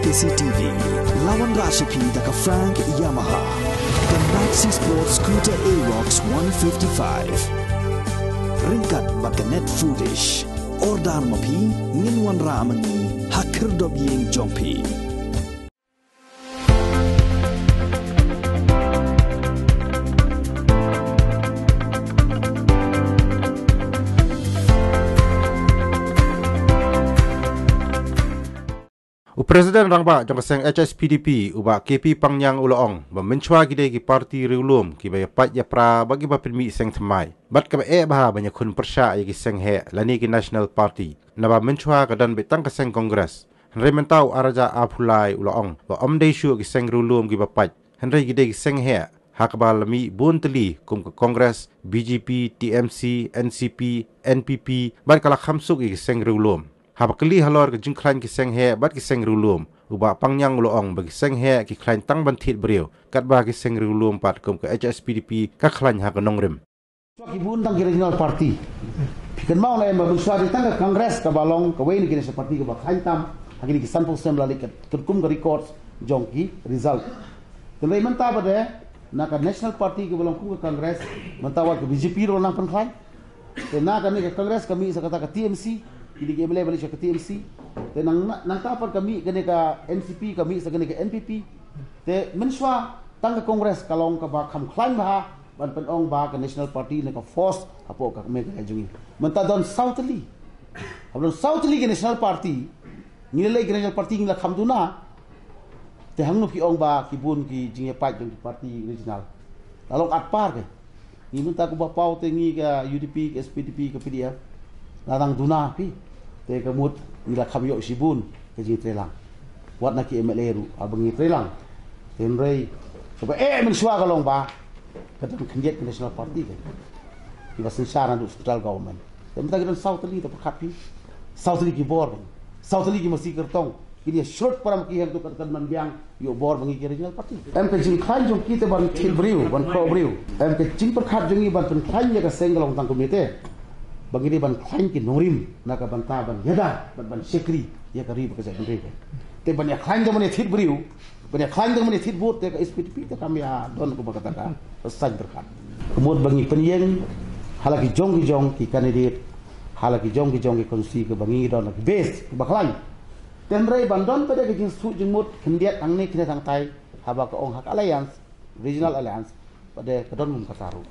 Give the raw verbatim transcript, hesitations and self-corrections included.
K C T V, la wanrah sha phi da ka Frank Yamaha. Ka Maxi Sport Scooter Aerox one fifty-five. Ryngkat bad ka Net Foodish. Order ma phi, ngin wanrah ma ngi ha khyrdop ïing jong phi. U President Rangbah jong ka seng H S P D P, u Bah K P Pangniang, u la ong ba mynshwa ki dei ki parti riewlum kiba ïapait ïapra bad kiba pynmih seng thymmai, bad kaba eh bha ban ïakhun pyrshah ïa ki seng heh lane ki National Party, naba mynshwa ka don beit tang ka seng Congress. Hynrei mynta u Raja Aphullai u la ong ba ym dei shuh ki seng riewlum kiba pait, hynrei ki dei ki seng heh, ha kaba la mih bun tylli kum ka Congress, B J P, T M C, N C P, N P P, bad ka la kham suk ïa ki seng riewlum. Haba kylli halor ka jingkhlaiñ ki seng heh bad ki seng riewlum, u Bah Pangniang u la ong ba ki seng heh ki khlaiñ tang ban thied briew, katba ki seng riewlum pat kum ka H S P D P ka khlaiñ ha ka nongrim. Shuwa ki bun tang ki regional party. Phi kynmaw ne em ba mynshuwa dei tang ka Congress kaba long kawei na ki national party kaba khlaiñ tam ha kine ki sanphew snem la leit, katkum ka records jong ki result. Hynrei mynta pat de na ka national party kaba long kum ka Congress, mynta wat ka B J P ruh nang pynkhlaiñ. Te na kane ka Congress ka mih sa kata ka T M C, kine ki M L A ba leit sha ka T M C. Te nang, nangta pat ka mih kane ka N C P, ka mih sa kane ka N P P. Te mynshuwa tang ka Congress ka long kaba kham khlaiñ bha ban pynong ba ka National Party ne ka force hapoh ka Meghalaya jong ngi. Mynta don saw tylli. Haba don saw tylli ka National Party, ngi la leit ka National Party ngi la kham duna. Te hangno phi ong ba ki bun ki jingïapait jong ki party regional? La long atpar ke. Ngi mynta kumba paw te ngi ka U D P, ka S P D P, ka P D F, la dang duna phi. Te ka mut ngi la kham ïoh shibun ka jingtreilang. Wat na ki M L A ruh haba ngi treilang. Te hynrei kaba eh mynshuwa ka long ba ka don khyndiat ka National Party ka, kiba synshar naduh central government. Te mynta ki don saw tylli, te pyrkhat phi, saw tylli ki bor, saw tylli ki masi kyrtong. Kine shrut para ma ki hangto kat kan man biang ïoh bor ba ngi ki regional party. Em ka jingkhlaiñ jong ki te ban thied briew, ban khroh briew. Em ka jingpyrkhat jong ngi ban pynkhlaiñ ïa ka seng ka long tang kumne te, ba ngi dei ban khlaiñ ki nongrim na ka bynta ban ïada bad ban shakri ïa ka ri bad ka jaitbynriew. Te ban ïakhlaiñ te ban ïathied briew, ban ïakhlaiñ te ban ïathied vote, te ka S P D P te kam ïa don kumba kata ka saiñ pyrkhat. Ka mut ba ngi pynïeng ha la ki jong ki jong ki candidate, ha la ki jong ki jong ki constituency kaba ngi don la ki base ba khlaiñ. Te hynrei ban don pat de ka jingsuh jingmut khyndiat hangne khyndiat hangtai, haba ka ong ha ka alliance, regional alliance, pat de ka don kum kata ruh.